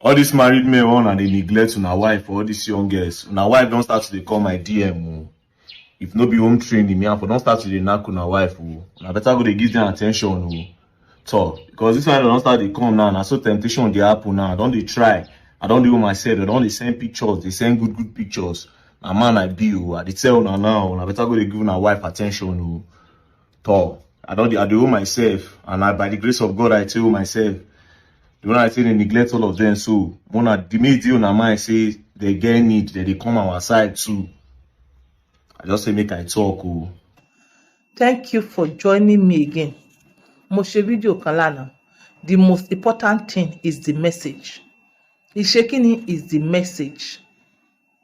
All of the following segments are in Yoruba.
All dis married men wey una dey neglect una wife, all dis young girls, una wife don start to dey call my DM o. If no be home training, me I for don start to dey knack una wife o. Una better go dey give dem attention o. Toh, because this one don start dey come now, na so temptation dey happen now. I don dey try, I don dey hold myself. Dem don dey send pictures, dey send good good pictures. Na man I be o. I dey tell una now, una better go dey give una wife attention o. Toh, I dey hold myself, and I, by the grace of God, I tell myself. The one I say dey neglect all of them, so una the make dey una mind say they get need, they dey come our side too. I just say make I talk o. Thank you for joining me again. Mo ṣe fídíò kan lánàá. The most important thing is the message. Ìṣe kíni is the message.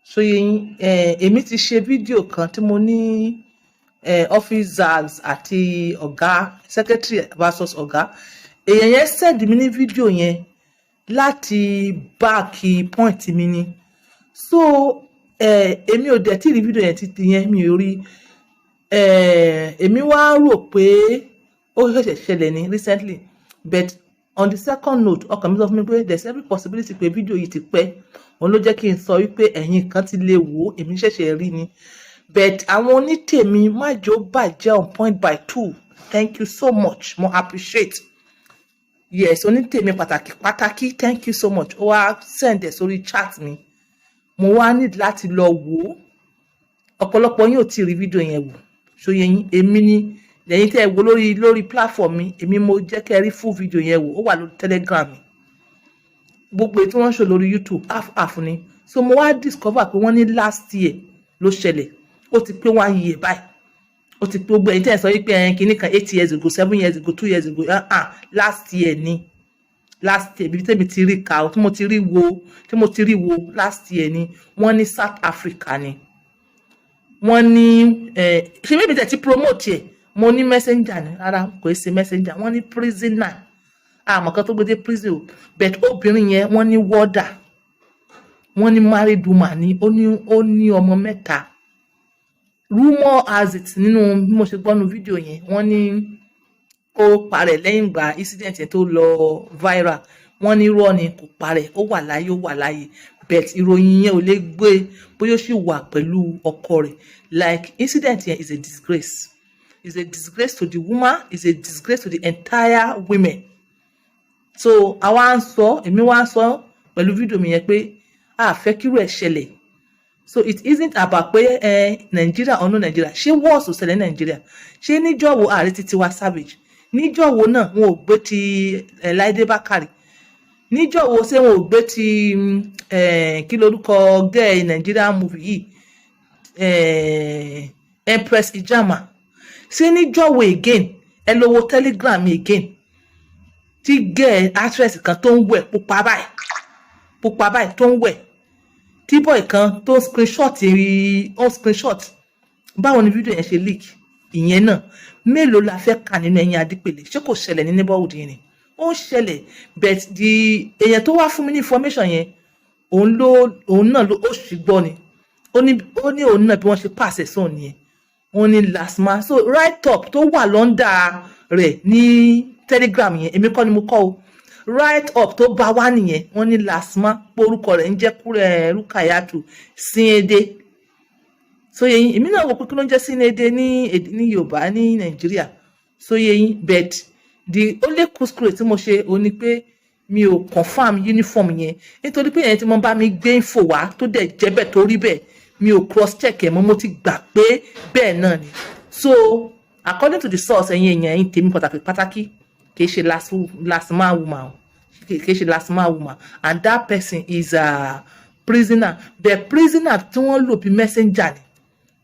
Ṣó yé yín, èmi ti ṣe fídíò kan tí mo ní office zags àti ọ̀gá, secretary versus ọ̀gá. Èèyàn yẹn send mi ní fídíò yẹn láti back point mi ni. So èmi ò dẹ̀ tí rí fídíò yẹn títí yẹn, mi ò rí. Èmi wá rò pé ó ṣẹ̀ṣẹ̀ ṣẹlẹ̀ ní recently, but on the second note, ọkàn mi sọ fún mi pé there's every possibility pé fídíò yìí ti pẹ́. Òun ló jẹ́ kí n sọ wípé ẹ̀yin kan ti lè wò ó, èmi ṣẹ̀ṣẹ̀ rí ni. But àwọn onítèmi májò bàjẹ́ on point by two, thank you so much, mo appreciate. Yes, onítèmi pàtàkì pàtàkì, thank you so much. Ó wá send ẹ̀ sórí chat mi, mo wá need láti lọ wò ó. Ọ̀pọ̀lọpọ̀ yín ò tí ì rí fídíò yẹn wò. Ṣó yé yín? Èmi ni lẹ́yìn tẹ́ ẹ wo lórí platform mi, èmi mo jẹ́ kẹ́ ẹ rí full video yẹn wò. Ó wà lórí Telegram mi. Gbogbo èyí tí wọ́n ń ṣò lórí YouTube, half half ni. So mo wá discover pé wọ́n ní last year ló ṣẹlẹ̀. Ó ti pé one year báyìí. Ó ti pé. Gbogbo ẹ̀yin tẹ́ ẹ sọ wípé ẹ̀yin kìíní kan, 8 years ago, 7 years ago, 2 years ago, ah ah, last year ni. Last year, bíi tẹ́mi ti rí ka, tí mo ti rí wo, tí mo ti rí wo, last year ni. Wọ́n ní South Africa ni. Wọ́n ní ṣé bíbí tẹ̀ ti promote ẹ̀, mo ní messenger ni. Rárá, kò í ṣe messenger. Wọ́n ní prisoner, àmọ́ kan tó gbé dé prison o. But obìnrin yẹn, wọ́n ní warder, wọ́n ní married woman ni. Ó ní ọmọ mẹ́ta. Rumour has it, nínú bí mo ṣe gbọ́ nínú fídíò yẹn, wọ́n ní ó parẹ́ lẹ́yìn ìgbà incident yẹn tó lọ viral. Wọ́n ní irọ́ ni, kò parẹ́, ó wà láyé, ó wà láyé. But ìròyìn yẹn ò lè gbé bóyá ó sì wà pẹ̀lú ọkọ rẹ̀. Like, incident yẹn is a disgrace, is a disgrace to the woman, is a disgrace to the entire women. So àwa ń sọ, èmi wá ń sọ pẹ̀lú fídíò mi yẹn pé a fẹ́ kírú ẹ̀ ṣẹlẹ̀. So it isn't about pé Nàìjíríà or no Nàìjíríà. Ṣé wars ò ṣẹlẹ̀ ní Nàìjíríà? Ṣé níjọ́ wo ààrẹ ti Tiwa Savage? Níjọ́ wo náà wọn ò gbé ti Láìdé Bákàrè? Níjọ́ wo ṣé wọn ò gbé ti kí lorúkọ girl Nigerian movie yìí, Empress Ijama? Ṣé níjọ́ wo again, ẹ lọ wo Telegram again, tí girl actress kan tó ń wẹ̀, pupa báyìí, pupa báyìí, tó ń wẹ̀, tí boy kan tó screenshot, ó screenshot. Báwo ni fídíò yẹn ṣe leak? Ìyẹn náà, mélòó la fẹ́ kà nínú ẹ̀yìn adípèlé? Ṣé kò ṣẹlẹ̀ ní neighborhood yẹn ni? Ó ń ṣẹlẹ̀. But the èèyàn tó wá fún mi ní information yẹn, òun ló òun náà ló ó sì gbọ́ ni. Ó ní òun náà bí wọ́n ṣe pàṣẹ sóun nìyẹn. Wọ́n ní LASTMA. So write up tó wà l'under rẹ̀ ní Telegram yẹn, èmi kọ́ ni mo kọ́ o. Write up tó bá wá nìyẹn. Wọ́n ní LASTMA, pé orúkọ rẹ̀ ń jẹ́ Kúrẹ́ Rúkàyàtù Sínyédé. Ṣó yé yín? Èmi náà wò pé kí ló ń jẹ́ Sínyédé ní èdè ní Yorùbá ní Nàìjíríà. Ṣó yé yín? But the only kuskure tí mo ṣe òun ni pé mi ò confirm uniform yẹn, nítorí pé yẹn tí mo bá mi gbé info wá tó dẹ̀ jẹ́ bẹ́ẹ̀, tó rí bẹ́ẹ̀, mi ò cross check ẹ̀ mọ́. Mo ti gbà pé bẹ́ẹ̀ náà ni. So according to the source, ẹ̀yin èèyàn, ẹ̀yin tèmi pàtàkì pàtàkì, kì í ṣe LASTMA woman o, kì í ṣe LASTMA woman, and that person is a prisoner. The prisoner tí wọ́n lò bí messenger ni,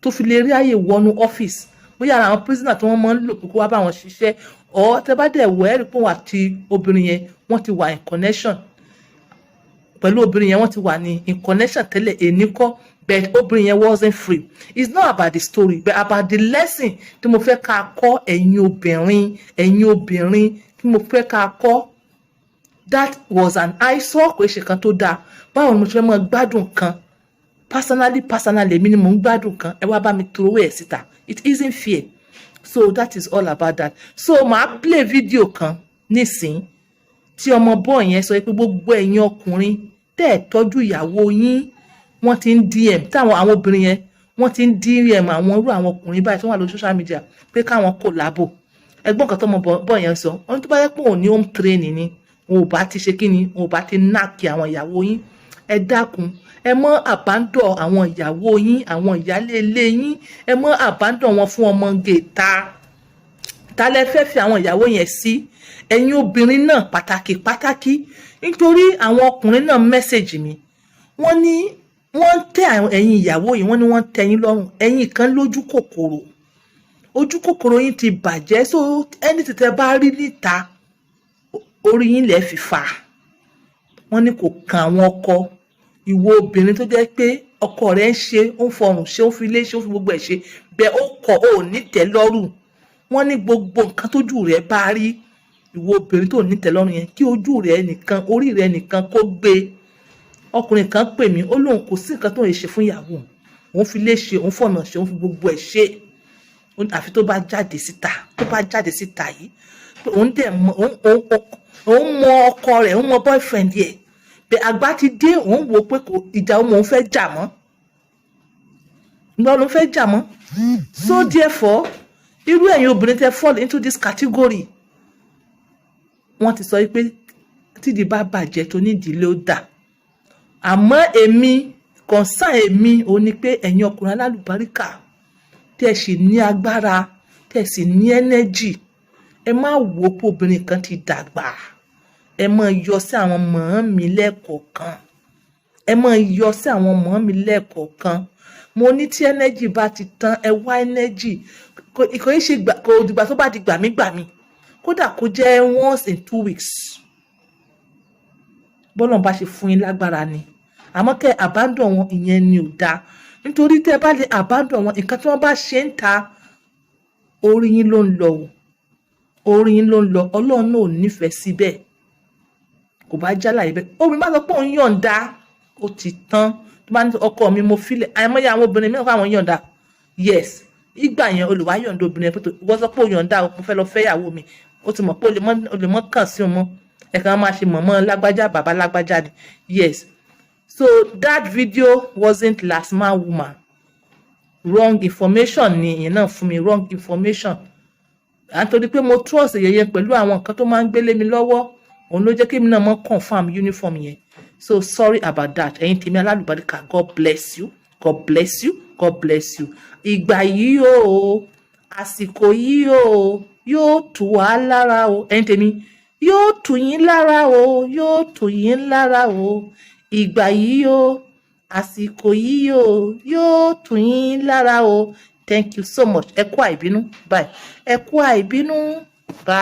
tó fi lè rí àyè wọnú ọ́fíìsì. Bóyá ara àwọn prisoner tí wọ́n máa ń lò pé kó wá bá wọn ṣiṣẹ́ ọ̀. Tẹ́ bá dẹ̀ wọ̀, ẹ́ rí pé òun àti obìnrin yẹn, wọ́n ti wà in connection pẹ̀lú obìnrin yẹn. Wọ́n ti wà ní in connection tẹ́lẹ̀, èní kọ́. But obìnrin yẹn wasn't free. It's not about the story, but about the lesson tí mo fẹ́ ká kọ́, ẹ̀yin obìnrin, ẹ̀yin obìnrin tí mo fẹ́ ká kọ́. That was an eyesore. Kò ṣe kan tó dáa. Báwo ni mo ṣe fẹ́ máa gbádùn kan personally? Personally, èmi ni mò ń gbádùn kan, ẹ wá bá mi throw ẹ̀ síta. It isn't fair. So that is all about that. So màá play video kan nísìnyí. Tí ọmọ boy yẹn sọ pé gbogbo ẹ̀yin ọkùnrin tẹ́ ẹ̀ tọ́jú ìyàwó yín, wọ́n ti ń DM táwọn àwọn obìnrin yẹn, wọ́n ti ń DM àwọn irú àwọn ọkùnrin báyìí tó wà lórí social media pé káwọn collabo. Ẹgbọ́n kan tọmọ boy yẹn sọ, wọ́n tó bá yẹ pé òun ní home training ni, òun ò bá ti ṣe kí ni, òun ò bá ti knack àwọn ìyàwó yín. Ẹ dákun, ẹ mọ́ abandon àwọn ìyàwó yín, àwọn ìyálé ilé yín, ẹ mọ́ abandon wọn fún ọmọge ta. Ta lẹ fẹ́ fi àwọn ìyàwó yẹn sí? Ẹ̀yin obìnrin náà pàtàkì pàtàkì, nítorí àwọn ọkùnrin náà message mi, wọ́n ní wọ́n ń tẹ ẹ̀yin ìyàwó yìí, wọ́n ní wọ́n ń tẹ yín lọ́rùn. Ẹ̀yin kan lójú kòkòrò, ojú kòkòrò yín ti bàjẹ́. So ẹni tètè bá rí níta, orí yín lẹ̀ fi fà. Wọ́n ní kò kan àwọn ọkọ. Ìwọ obìnrin tó jẹ́ pé ọkọ rẹ̀ ń ṣe, ó ń fọrùn ṣe, ó ń fi ilé ṣe, ó ń fi gbogbo ẹ̀ ṣe bẹ́ẹ̀, ó kọ̀ ó ní tẹ́lọ́rùn. Wọ́n ní gbogbo nǹkan tójú rẹ̀ bá rí, ìwọ obìnrin tó ní tẹ́lọ́rùn yẹn, kí ojú rẹ̀ nìkan, orí rẹ̀ nìkan kó gbé. Ọkùnrin kan pè mí, ó lóun kò sí nǹkan tó lè ṣe fún ìyàwó òun, òun fi lé ṣe, òun fọ̀nà ṣe, òun fi gbogbo ẹ̀ ṣe, àfi tó bá jáde síta, tó bá jáde síta yìí, òun dẹ̀ mọ òun mọ ọkọ rẹ̀, òun mọ boyfriend yẹ bẹ́ẹ̀. Àgbà ti dé, òun wò pé kò ìjà òun òun fẹ́ jà mọ́, ìgbà òun fẹ́ jà mọ́. So therefore, irú ẹ̀yin obìnrin tẹ́ fall into this category, wọ́n ti sọ pé tídìí bá bàjẹ́, tó nídìí ló dà. Àmọ́ èmi, concern èmi ò ní pé ẹ̀yin ọkùnrin alálùbáríkà tẹ́ ẹ sì ní agbára, tẹ́ ẹ sì ní energy, ẹ má wò ó pé obìnrin kan ti dàgbà. Ẹ máa yọ sí àwọn màámi lẹ́ẹ̀kọ̀ọ̀kan, ẹ máa yọ sí àwọn màámi lẹ́ẹ̀kọ̀ọ̀kan. Mo ní tí energy bá ti tán, ẹ wá energy. Kò í ṣe kò dìgbà tó bá di gbàmígbàmí, kódà kó jẹ́ once in 2 weeks, bọ́lá bá ṣe fún yín lágbára ni. Àmọ́ kẹ́ abandon wọn, ìyẹn ni ò dáa, nítorí tẹ́ ẹ bá lè abandon wọn, nǹkan tí wọ́n bá ṣe ń ta, orí yín ló ń lọ o, orí yín ló ń lọ. Ọlọ́run náà ò nífẹ̀ẹ́ síbẹ̀, kò bá jálàyé bẹ́ẹ̀. Obìnrin bá sọ pé òun yọ̀ǹda, ó ti tán. Tó bá ní ọkọ mi, mo filẹ̀. Àìmọye àwọn obìnrin mìíràn fáwọn yọ̀ǹda. Yes, ìgbà yẹn olùwà yọ̀ǹda obìnrin yẹn pé wọ́n sọ pé òun yọ̀ǹda, mo fẹ́ lọ fẹ́ ìyàwó mi. Ó ti mọ̀ pé o lè mọ́ kàn sí òun mọ́, ẹ̀ka máa ṣe mọ̀mọ́ lágbájá, bàbá lágbájá ni. Yes, so that video wasn't last man woman. Wrong information ni ìyẹn náà fún mi, wrong information. À ń torí pé mo trust yẹyẹ pẹ̀lú àwọn nǹkan tó máa ń gbélé mi lọ́wọ́, òun ló jẹ́ kí èmi náà mọ́ confirm uniform yẹn. So sorry about that. Ẹ̀yin tèmi alálùbáríkà, God bless you, God bless you, God bless you. Ìgbà yìí o, àsìkò yìí o, yóò tù wá lára o. Ẹ̀yin tèmi, yóò tù yín lára o, yóò tù yín lára o. Ìgbà yìí o, àsìkò yìí o, yóò tù yín lára o. Thank you so much. Ẹ kú àìbínú. Bye. Ẹ kú àìbínú. Bye.